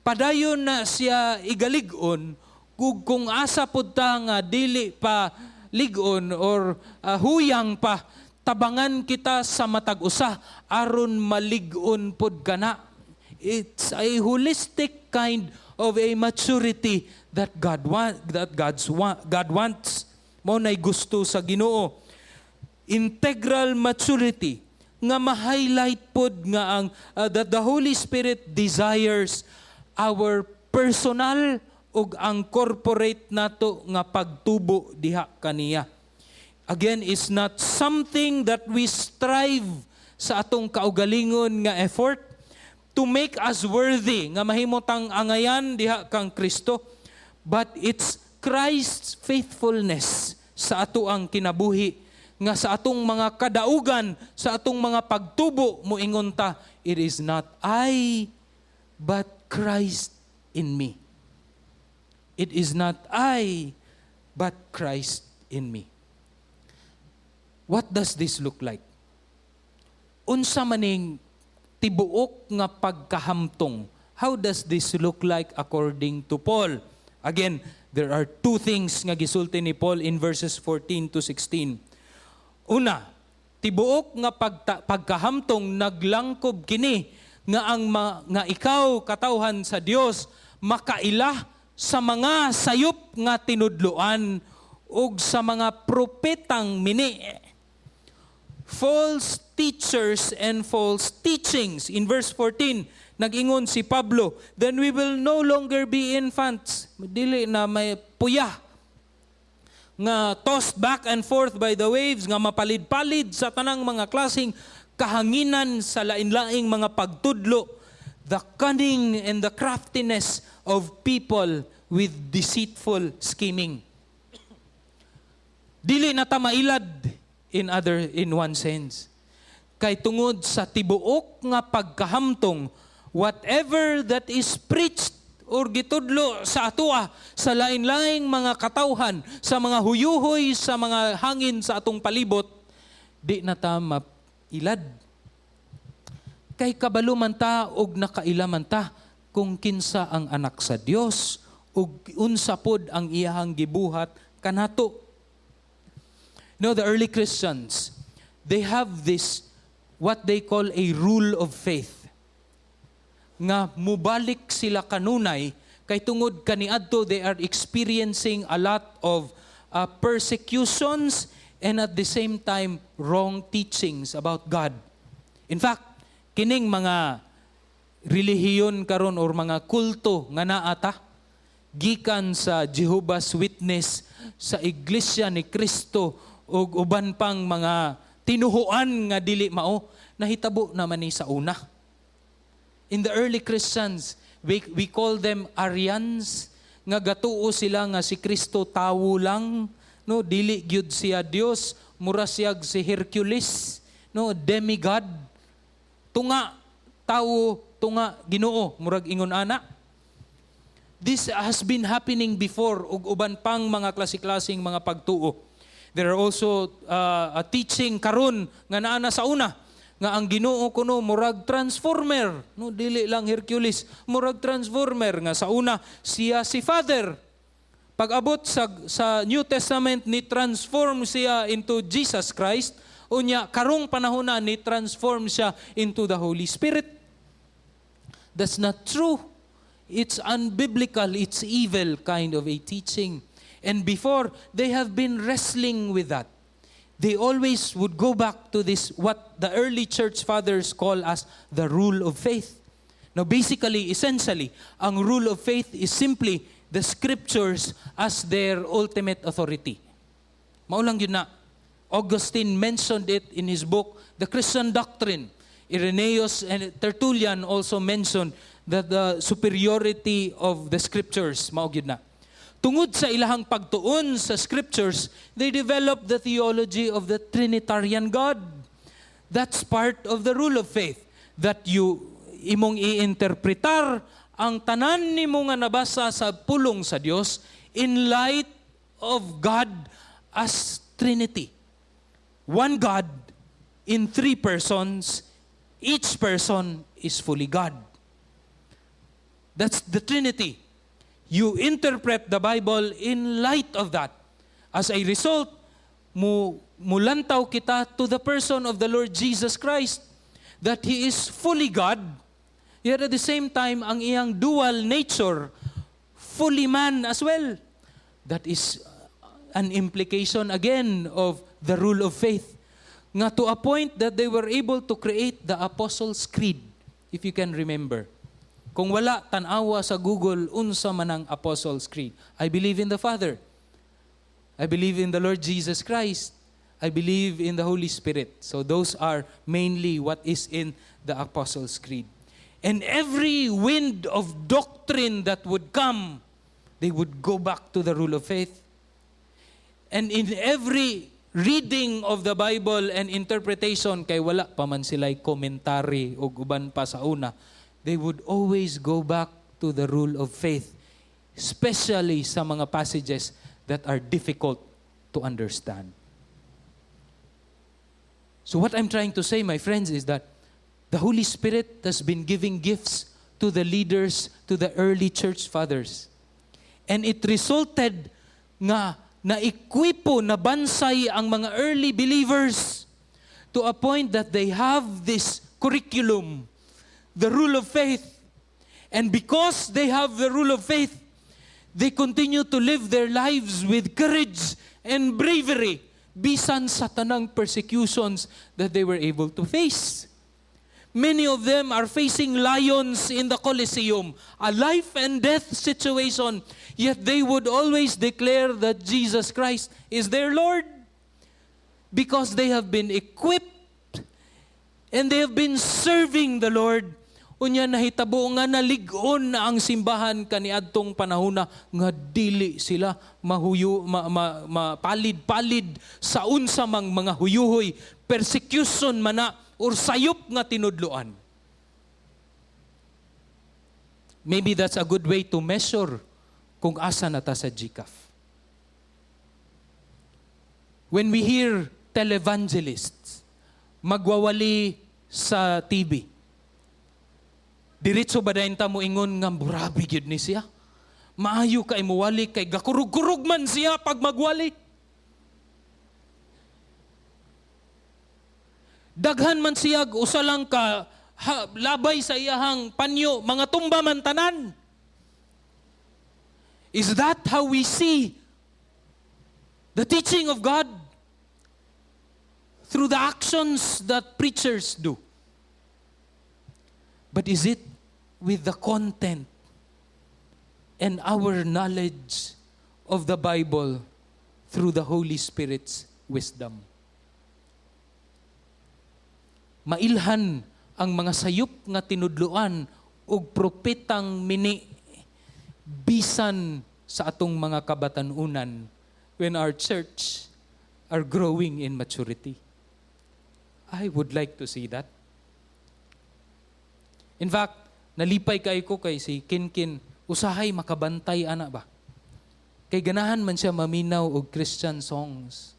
padayon na siya igalig-on, kung asa pud ta nga dili pa lig-on or huyang pa, tabangan kita sa matag usa aron malig-on pod kana. It's a holistic kind of a maturity that God want, that God wants. Mao nay gusto sa Ginoo. Integral maturity nga ma-highlight pod nga ang that the Holy Spirit desires our personal ug ang corporate nato nga pagtubo diha kaniya. Again, is not something that we strive sa atong kaugalingon nga effort to make us worthy nga mahimo tang angayan diha kang Kristo, but it's Christ's faithfulness sa ato ang kinabuhi nga sa atong mga kadaugan, sa atong mga pagtubo, moingon ta, "It is not I but Christ in me. It is not I but Christ in me." What does this look like? Unsa maning tibuok nga pagkahamtong? How does this look like according to Paul? Again, there are two things nga gisulti ni Paul in verses 14 to 16. Una, tibuok nga pagkahamtong naglangkob kini nga nga ikaw, katawhan sa Dios, makaila sa mga sayop nga tinudloan ug sa mga propetang mini, false teachers and false teachings. In verse 14, nag-ingon si Pablo, "Then we will no longer be infants." Dili na may puya nga tossed back and forth by the waves, nga mapalid-palid sa tanang mga klaseng kahanginan sa lain-laing mga pagtudlo, the cunning and the craftiness of people with deceitful scheming. Dili na ta mailad in one sense. Kay tungod sa tibuok nga pagkahamtong, whatever that is preached or gitudlo sa atoa sa lain-laing mga katawhan, sa mga huyuhoy, sa mga hangin sa atong palibot, di na ta mailad. Kay kabalo man ta og nakaila man ta kung kinsa ang anak sa Dios ug unsa pod ang iyahang gibuhat kanato. No, the early Christians, they have this, what they call a rule of faith. Nga mubalik sila kanunay kay tungod kaniadto they are experiencing a lot of persecutions and at the same time wrong teachings about God. In fact, kining mga relihiyon karon or mga kulto nga naa ta gikan sa Jehovah's Witness, sa Iglesia ni Cristo ug uban pang mga tinuhuan nga dili mao, nahitabo naman ni sa una. In the early Christians, we call them Arians, nga gatuo sila nga si Kristo tawo lang, no, dili gyud siya Dios, mura siyag si Hercules, no, demigod. Tunga tawo, tunga Ginoo, murag ingon ana. This has been happening before ug uban pang mga klase-klaseng mga pagtuo. There are also a teaching karon nga naa na sa una nga ang Ginoo kuno murag transformer, no, dili lang Hercules, murag transformer nga sa una siya si Father. Pag-abot sa New Testament, ni transform siya into Jesus Christ, unya karong panahon na ni transform siya into the Holy Spirit. That's not true. It's unbiblical, it's evil kind of a teaching. And before, they have been wrestling with that. They always would go back to this, what the early church fathers call as the rule of faith. Now basically, essentially, ang rule of faith is simply the scriptures as their ultimate authority. Mao lang gyud na. Augustine mentioned it in his book, The Christian Doctrine. Irenaeus and Tertullian also mentioned that the superiority of the scriptures, mao gyud na. Tungod sa ilahang pagtuon sa scriptures, they developed the theology of the Trinitarian God. That's part of the rule of faith that you imong i-interpretar ang tanan nimo nga nabasa sa pulong sa Dios in light of God as Trinity. One God in three persons, each person is fully God. That's the Trinity. You interpret the Bible in light of that. As a result, mulantaw kita to the person of the Lord Jesus Christ, that He is fully God, yet at the same time, ang iyang dual nature, fully man as well. That is an implication again of the rule of faith. Nga to a point that they were able to create the Apostles' Creed, if you can remember. Kung wala, tan-awa sa Google, unsa man ang Apostles' Creed. I believe in the Father. I believe in the Lord Jesus Christ. I believe in the Holy Spirit. So those are mainly what is in the Apostles' Creed. And every wind of doctrine that would come, they would go back to the rule of faith. And in every reading of the Bible and interpretation, kay wala pa man sila'y commentary o uban pa sa una, they would always go back to the rule of faith, especially sa mga passages that are difficult to understand. So what I'm trying to say, my friends, is that the Holy Spirit has been giving gifts to the leaders, to the early church fathers. And it resulted nga na-ekwipo, nabansay ang mga early believers to a point that they have this curriculum, the rule of faith. And because they have the rule of faith, they continue to live their lives with courage and bravery bisan sa tanang persecutions that they were able to face. Many of them are facing lions in the Colosseum, a life and death situation, yet they would always declare that Jesus Christ is their Lord because they have been equipped and they have been serving the Lord. Unya nahitabo nga nalig-on na ang simbahan kaniadtong panahona nga dili sila mahuyo ma, ma, mapalid-palid sa unsa mang mga huyuhoy, persecution man na or sayop nga tinudloan. Maybe that's a good way to measure kung asa na ta sa GCAF. When we hear televangelists magwawali sa TV, diretso ba dayon ta mo ingon nga grabe gyud ni siya? Maayo kay muwali kay gakurug-kurug man siya pag magwali. Daghan man siya usa lang ka ha, labay sa iyahang panyo, mga tumba man tanan. Is that how we see the teaching of God? through the actions that preachers do. But is it with the content and our knowledge of the Bible through the Holy Spirit's wisdom? Mailhan ang mga sayop nga tinudloan ug propetang mini bisan sa atong mga kabatanunan when our church are growing in maturity. I would like to see that. In fact, nalipay kay ko kay si Kinkin usahay makabantay ana ba. Kay ganahan man siya maminaw og Christian songs.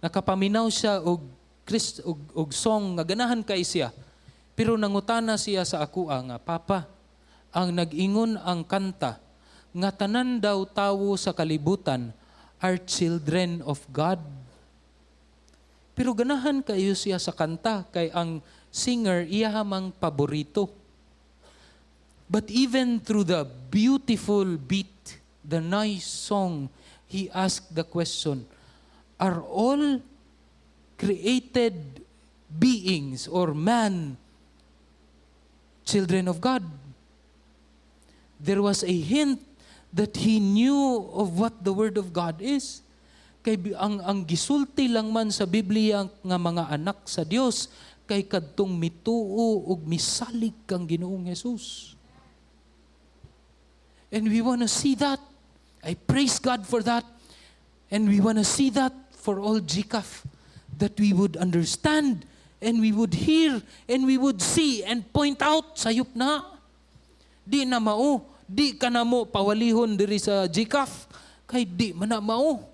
Nakapaminaw siya og song nga ganahan kay siya. Pero nangutana siya sa akoa nga, "Papa, ang nag-ingon ang kanta nga tanan daw tawo sa kalibutan are children of God." Pero ganahan kayo siya sa kanta kay ang singer iya mang paborito. But even through the beautiful beat, the nice song, he asked the question, "Are all created beings or man children of God?" There was a hint that he knew of what the Word of God is. Kay ang gisulti lang man sa Biblia nga mga anak sa Dios kay kadtong mituo ug misalig kang Ginoong Jesus. And we want to see that. I praise God for that. And we want to see that for all GCAF, that we would understand and we would hear and we would see and point out, "Sayop na. Di na mao. Di ka na mo pawalihon diri sa GCAF. Kay di man na mao."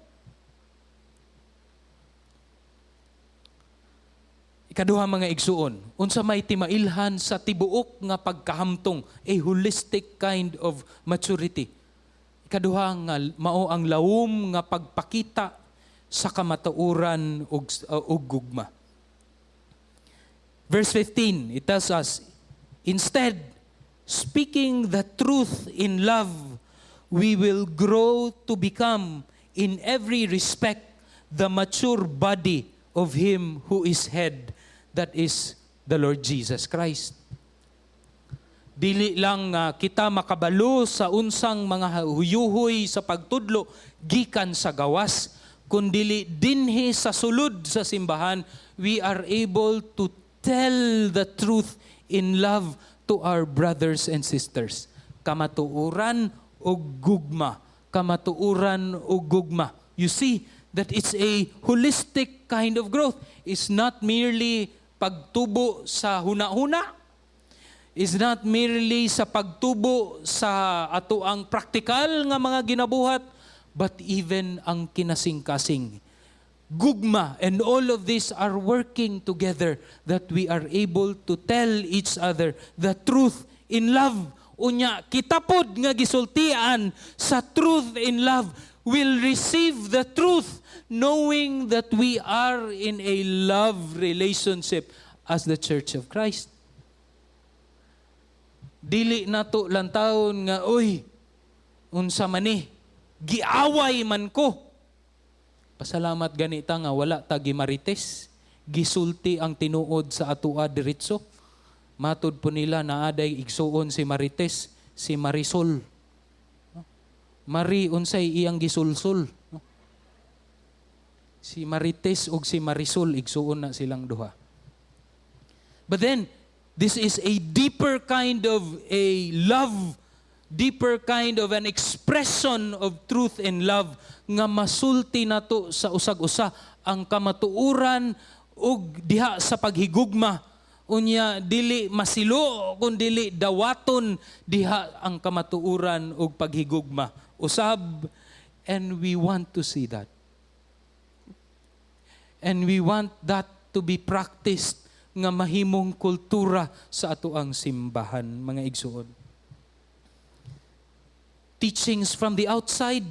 Ikaduha, mga igsuon, unsa may timailhan sa tibuok nga pagkahamtong, a holistic kind of maturity? Ikaduha nga mao ang lawom nga pagpakita sa kamatuoran ug gugma. Verse 15, it tells us, "Instead, speaking the truth in love, we will grow to become in every respect the mature body of Him who is head, that is the Lord Jesus Christ." Dili lang kita makabalo sa unsang mga huyuhoy sa pagtudlo gikan sa gawas, kundili dinhi sa sulod sa simbahan, we are able to tell the truth in love to our brothers and sisters. Kamatuoran o gugma. Kamatuoran o gugma. You see that it's a holistic kind of growth. It's not merely pagtubo sa huna-huna, is not merely sa pagtubo sa ato ang praktikal nga mga ginabuhat, but even ang kinasing-kasing. Gugma and all of these are working together that we are able to tell each other the truth in love. Unya, kita pod nga gisultian sa truth in love will receive the truth, knowing that we are in a love relationship as the Church of Christ. Dili nato lantawon nga, "Uy, unsa man ni, giaway man ko." Pasalamat ganita nga wala ta gimarites, gisulti ang tinuod sa atua diretso. Matud po nila naaday igsuon si Marites, si Marisol. Mari unsay iyang gisulsul. No? Si Marites ug si Marisol, igsuon na silang duha. But then this is a deeper kind of a love, deeper kind of an expression of truth and love nga masulti nato sa usag-usa ang kamatuoran ug diha sa paghigugma. Unya dili masilo kun dili dawaton diha ang kamatuoran ug paghigugma usab, and we want to see that, and we want that to be practiced nga mahimong kultura sa atoang simbahan, mga igsuon. Teachings from the outside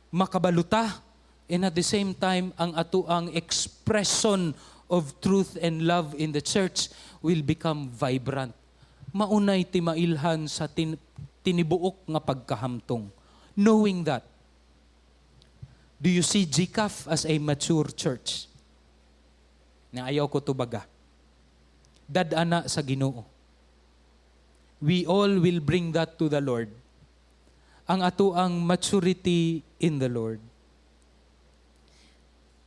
makabaluta, and at the same time ang atoang expression of truth and love in the church will become vibrant. Maunay timailhan sa tinibuok nga pagkahamtong. Knowing that, do you see GCAF as a mature church? Na ayaw ko tubaga. Dad-a na sa Ginoo. We all will bring that to the Lord. Ang ato ang maturity in the Lord.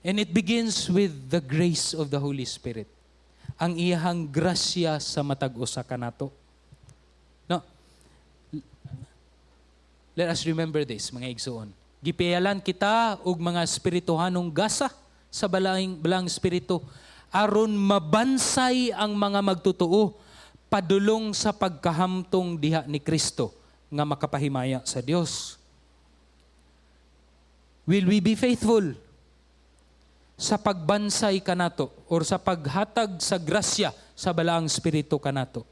And it begins with the grace of the Holy Spirit. Ang iyahang grasya sa matag usa kanato. No. Let us remember this, mga igsuon. Gipiyalan kita og mga espirituhanong gasa sa balaang espiritu aron mabansay ang mga magtotoo padulong sa pagkahamtong diha ni Kristo nga makapahimaya sa Dios. Will we be faithful sa pagbansay kanato or sa paghatag sa grasya sa balaang espiritu kanato?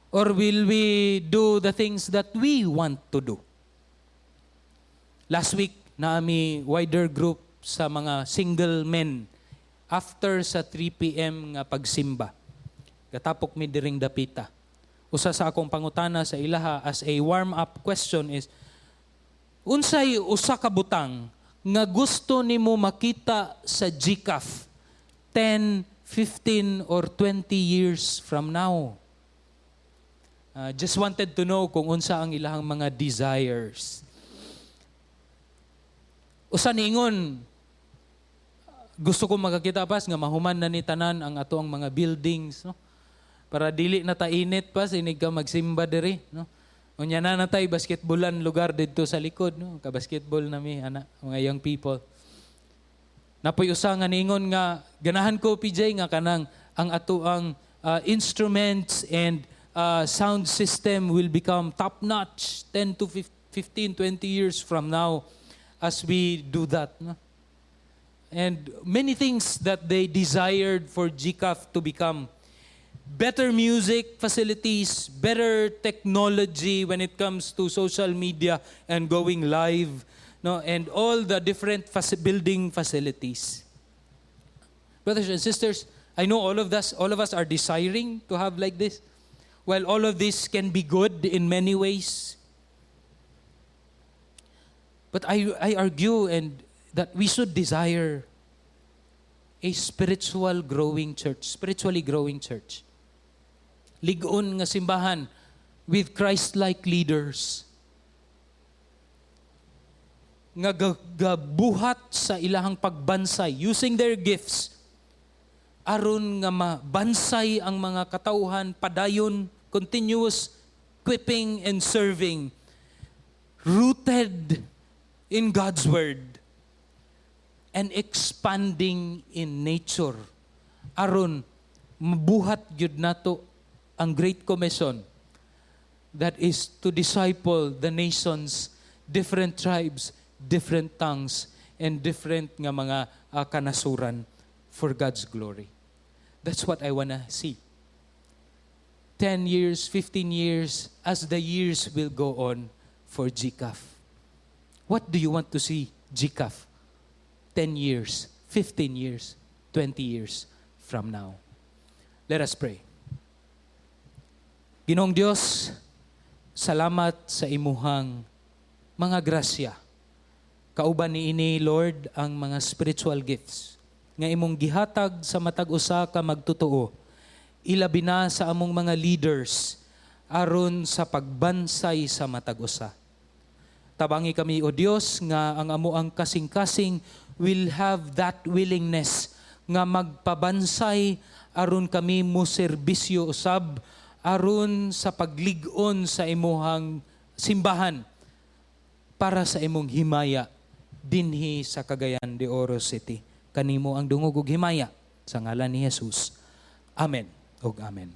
Or will we do the things that we want to do? Last week, naa mi wider group sa mga single men after sa 3 p.m. nga pagsimba. Gatapok mi diring dapita. Usa sa akong pangutana sa ilaha as a warm-up question is, unsay usa ka butang nga gusto nimo makita sa GCAF 10, 15, or 20 years from now? Just wanted to know kung unsa ang ilahang mga desires. Usa niingon, "Gusto ko makakita, Pas, nga mahuman na ni tanan ang ato ang mga buildings, no? Para dili na ta init, Pas, inig ka magsimba diri, no? Unya na natay basketballan lugar didto sa likod, no? Ka-basketball na mi ana mga young people." Napoy usa nga niingon nga, "Ganahan ko, PJ, nga kanang ang ato ang instruments and sound system will become top notch 10 to 15, 20 years from now as we do that." No? And many things that they desired for GCAF to become. Better music facilities, better technology when it comes to social media and going live, no, and all the different building facilities. Brothers and sisters, I know all of us are desiring to have like this. Well, all of this can be good in many ways. But I argue and that we should desire a spiritual growing church, spiritually growing church. Lig-on nga simbahan with Christ-like leaders nga gabuhat sa ilahang pagbansay using their gifts aron nga mabansay ang mga katawhan padayon, continuous equipping and serving, rooted in God's word and expanding in nature, aron mabuhat gyud nato ang Great Commission, that is to disciple the nations, different tribes, different tongues, and different nga mga kanasuran for God's glory. That's what I wanna see. 10 years, 15 years, as the years will go on for GCAF. What do you want to see GCAF 10 years, 15 years, 20 years from now? Let us pray. Ginoong Dios, salamat sa imuhang mga grasya. Kauban niini, Lord, ang mga spiritual gifts nga imong gihatag sa matag usa ka magtotoo, ilabi na sa among mga leaders, aron sa pagbansay sa matag usa. Tabangi kami, O Dios, nga ang amo ang kasing-kasing will have that willingness nga magpabansay aron kami mo serbisyo usab aron sa paglig-on sa imuhang simbahan para sa imong himaya dinhi sa Cagayan de Oro City. Kanimo ang dungog ug himaya sa ngalan ni Jesus. Amen ug amen.